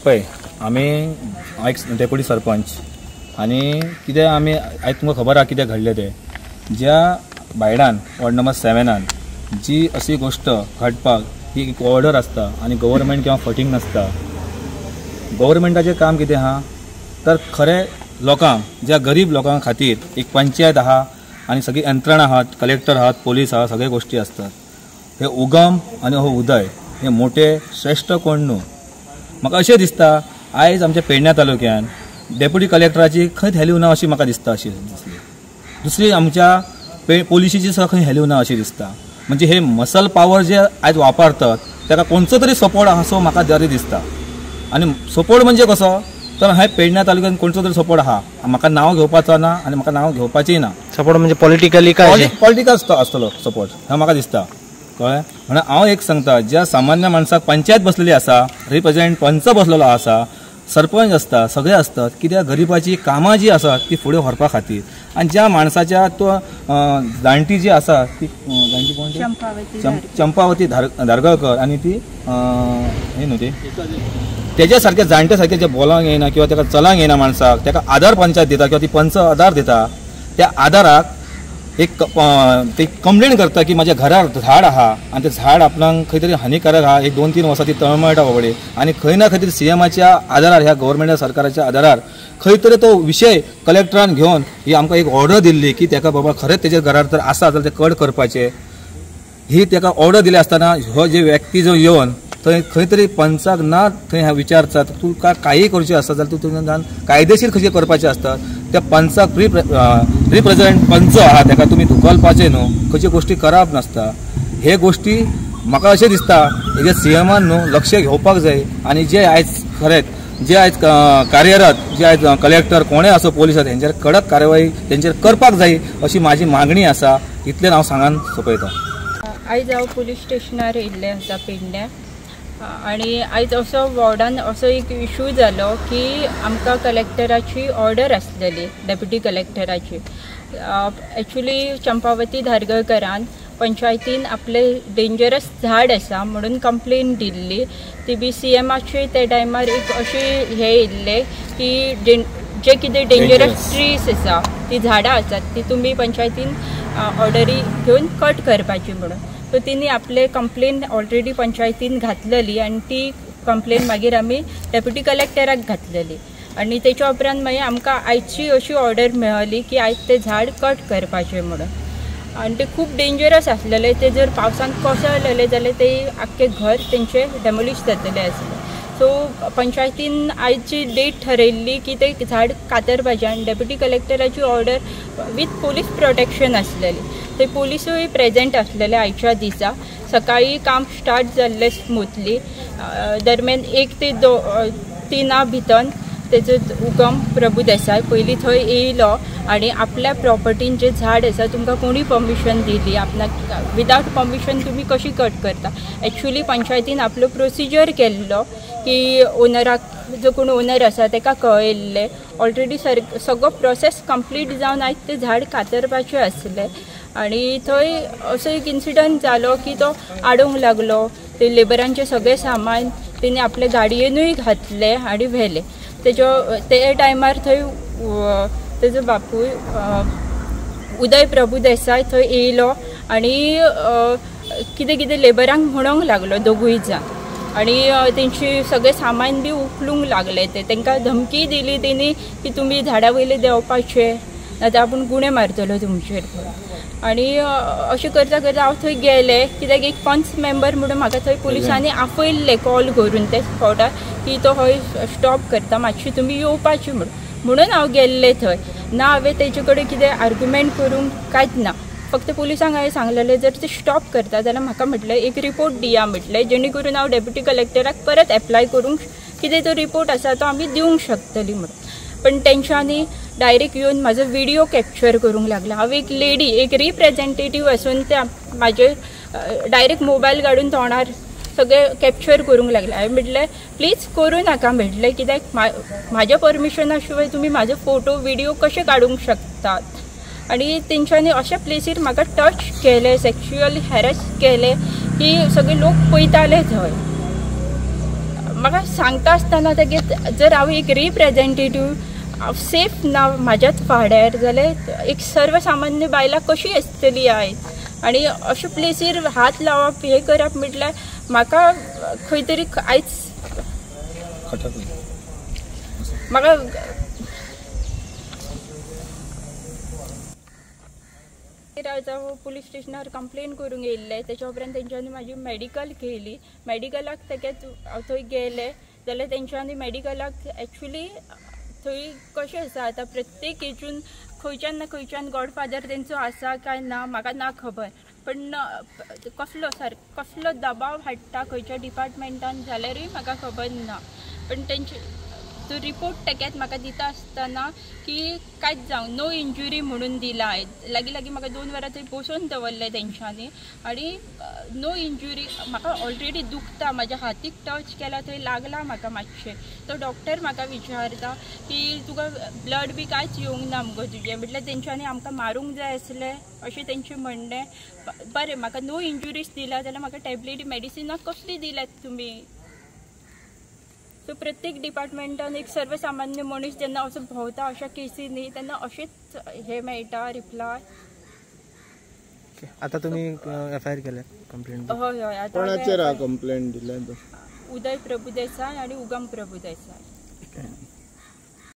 पळय आमी x deputy sarpanch आनी कितें आमी आयज तुमकां खबर आहा कितें घडलें तें. ज्या बायडान वॉर्ड नंबर 7 जी अशी गोश्ट घडपाक ही एक ऑर्डर आसता आनी गव्हर्मेंट किंवा फटींग नासता. गव्हर्मेंटाचें काम कितें आहा तर खरें लोकांक, ज्या गरीब लोकां खातीर एक पंचायत आहा आनी सगळी यंत्रणा आहात, कलेक्टर आहात, पोलीस आहात, सगळे गोश्टी आसतात. हे उगम आनी हो उदय हे मोठे श्रेश्ठ कोण न्हू. म्हाका अशें दिसता आयज आमच्या पेडण्या तालुक्यान डेप्युटी कलेक्टराची खंय व्हॅल्यू ना अशी म्हाका दिसता. अशी दिसली दुसरी आमच्या पोलिशीची सुद्दां खंय व्हॅल्यू ना अशी दिसता. म्हणजे हे मसल पावर जे आयज वापरतात ताका कोणचो तरी सपोर्ट आहा सो म्हाका तरी दिसता. आनी सपोर्ट म्हणजे कसो तर हे पेडण्या तालुक्यान कोणचो तरी सपोर्ट आहा, म्हाका नांव घेवपाचो ना आनी म्हाका नांव घेवपाचें ना. सपोर्ट म्हणजे पॉलिटिकली काय पॉलिटिकल आसतलो सपोर्ट हें म्हाका दिसता. कळ्ळें? म्हणून हांव एक सांगता, ज्या सामान्य माणसाक पंचायत बसलेली आसा, रिप्रेझेंट पंच बसलेलो आसा, सरपंच आसता, सगळे आसतात, कित्याक गरिबाची कामां जी आसात ती फुडें व्हरपा खातीर. आनी ज्या माणसाच्या तो जाणटी जी आसा ती जाणटी कोण चंपावती धारगळकर आनी ती हे न्हू ती तेज्या सारक्या जाणट्या सारक्या जे बोलांक येना किंवा ताका चलांक येना माणसाक, ताका आदार पंचायत दिता किंवा ती पंच आदार दिता, त्या आदाराक एक ते कंप्लेन करता की माझ्या घरार झाड आहा आनी ते झाड आपणाक खंय तरी हानिकारक आहा, एक 2-3 वर्सां ती तळमळटा बाबडे. आनी खंय ना खंय तरी सीएमाच्या आदारार, ह्या गव्हर्मेंटा सरकाराच्या आदारार खंय तरी तो विशय कलेक्टरान घेवन ही आमकां एक ऑर्डर दिल्ली की ताका बाबा खरेंच तेज्या घरार तर आसा जाल्यार ते कट करपाचें. ही ताका ऑर्डर दिली आसतना हो जे व्यक्ती जो येवन थंय खंय तरी पंचाक ना थंय विचारता तुका काही करचें आसता जाल्यार तूं तुज्यान कायदेशीर खंयचें करपाचें आसता त्या पंचाक रिप्रेझेंट पंच आहा ताका तुमी धुकलपाचें न्हू, खंयच्यो गोश्टी करप नासता. हे गोश्टी म्हाका अशें दिसता हेजे सीएमान न्हू लक्ष घेवपाक जाय. आनी जे आयज खरेंच जे आयज कार्यरत जे आयज कलेक्टर कोणें आसूं पोलीस आसा हेंचेर कडक कारवाई तेंचेर करपाक जाय अशी म्हाजी मागणी आसा. इतलें हांव सांगान सोंपयता. आयज हांव पुलीस स्टेशनार येयल्लें आसा पेडण्या आनी आयज असो वॉर्डान असो एक इशू जालो की आमकां कलेक्टराची ऑर्डर आसलेली, डेप्युटी कलेक्टराची. एक्चुली चंपावती धारगळकरान पंचायतीन आपले डेंजरस झाड आसा म्हणून कंप्लेन दिल्ली. ती बी सी एमाचे त्या टायमार एक अशी हे येयल्ले की जे कितें डेंजरस ट्रीज आसा ती झाडां आसात ती तुमी पंचायतीन ऑर्डरी घेवन कट करपाची म्हणून. सो तिने आपले कंप्लेन ऑलरेडी पंचायतीन घातलेली आनी ती कंप्लेन मागीर आमी डेप्युटी कलेक्टराक घातलेली. आनी तेच्या उपरांत मागीर आमकां आयची अशी ऑर्डर मेळ्ळी की आयज तें झाड कट करपाचें म्हणून. आनी तें खूब डेंजरस आसलेलें, तें जर पावसान कोसळलेलें जाल्यार तें आख्खें घर तेंचें डेमोलिश जातलें आसलें. सो पंचायतीन आयची डेट ठरयल्ली की तें झाड कातरपाचें आनी डेप्युटी कलेक्टराची ऑर्डर वीथ पोलीस प्रोटेक्शन आसलेली. ते पोलिसूय प्रेजेंट आसलेले आयच्या दिसा. सकाळी काम स्टार्ट जाल्लें स्मुथली. दरम्यान 1 ते 3 भितर तेजो उगम प्रभू देसाय पयलीं थंय येयलो आनी आपल्या प्रॉपर्टीन जें झाड आसा तुमकां कोणी परमिशन दिली, आपणाक विदावट परमिशन तुमी कशी कट करता. एक्चुली पंचायतीन आपलो प्रोसिजर केल्लो की ओनराक जो कोण ओनर आसा ताका कळयल्लें ऑलरेडी सगळो प्रोसेस कंप्लीट जावन आयज तें झाड कातरपाचें आसलें. आनी थंय असो एक इन्सिडंट जालो की तो आडोवंक लागलो, ते लेबरांचें सगळें सामान तेणी आपले गाडयेनूय घातलें आनी व्हेलें. तेजो ते टायमार थंय तेजो बापूय उदय प्रभू देसाय थंय येयलो आनी कितें कितें लेबरांक म्हणूंक लागलो दोगूय जाण आनी तेंची सगळें सामान बी उखलूंक लागले. ते तांकां धमकी दिली तेणी की तुमी झाडा वयले देंवपाचे नाजाल्यार आपूण गुणे मारतलो तुमचेर. आनी अशें करता करता हांव थंय गेलें कित्याक एक पंच मेंबर म्हणून म्हाका थंय पुलिसांनी आपयल्लें कॉल करून ते स्पॉटार की तो हय स्टॉप करता मातशी तुमी येवपाची म्हणून हांव गेल्लें थंय. ना हांवें तेजे कडेन कितें आर्ग्युमेंट करूंक कांयच ना, फक्त पुलिसांक हांवें सांगलेलें जर ते स्टॉप करता जाल्यार म्हाका म्हटलें एक रिपोर्ट दिया म्हटलें, जेणे करून हांव डेप्युटी कलेक्टराक परत एप्लाय करूंक कितें तो रिपोर्ट आसा तो आमी दिवंक शकतली म्हणून. पण तेंच्यांनी डायरेक्ट येवन म्हाजो व्हिडियो कॅप्चर करूंक लागला. हांव एक लेडी, एक रिप्रेझेंटेटीव आसून ते म्हाजे डायरेक्ट मोबायल काडून तोंडार सगळें कॅप्चर करूंक लागले. हांवें म्हटलें प्लीज करूं नाका म्हटलें, कित्याक म्हाज्या परमिशना शिवाय तुमी म्हाजो फोटो व्हिडियो कशे काडूंक शकतात. आनी तेंच्यांनी अशा प्लेसीर म्हाका टच केलें, सेक्शुअल हॅरस केलें की सगळे लोक पळयताले थंय. म्हाका सांगता आसतना तेगे जर हांव एक रिप्रेजेंटेटीव सेफ ना म्हाज्याच वाड्यार जाल्यार एक सर्वसामान्य बायलां कशी आसतली आयज. आनी अशे प्लेसीर हात लावप हें करप म्हटल्यार म्हाका खंय तरी आयज म्हाका हांव पुलीस स्टेशनार कंप्लेन करूंक येयल्लें. तेच्या उपरांत तेंच्यांनी म्हाजी मेडिकल केली. मेडिकलाक तेगेच हांव थंय गेलें जाल्यार तेंच्यांनी मेडिकलाक एक्चुली थंय कशें आसा आतां प्रत्येक हेतून खंयच्यान ना खंयच्यान गॉडफादर तेंचो आसा काय ना म्हाका ना खबर, पण कसलो सारको कसलो दबाव हाडटा खंयच्या डिपार्टमेंटान जाल्यारूय म्हाका खबर ना. पण तेंचे तो रिपोर्ट तेगेत म्हाका दिता आसतना की कांयच जावं नो इंजुरी म्हणून दिला. लागीं लागीं म्हाका 2 वरां थंय बसोवन दवरलें तेंच्यांनी आनी नो इंजुरी. म्हाका ऑलरेडी दुखता, म्हाज्या हातीक टच केला थंय लागला म्हाका मातशें. तो डॉक्टर म्हाका विचारता की तुका ब्लड बी कांयच येवंक ना मुगो तुजें, म्हटल्यार तेंच्यांनी आमकां मारूंक जाय आसलें अशें तेंचें म्हणणें. बरें म्हाका नो इंजुरीज दिला जाल्यार म्हाका टॅबलेटी मेडिसिनां कसली दिल्यात तुमी. सो प्रत्येक डिपार्टमेंटान एक सर्वसामान्य मनीस जेन्ना असो भोंवता अशा केसींनी तेन्ना अशेंच हें मेळटा रिप्लाय. आतां तुमी एफ I R केल्या कंप्लेन? हय हय. आतां कोणाचेर कंप्लेन दिल्या? उदय प्रभुदेसाय आनी उगम प्रभुदेसाय.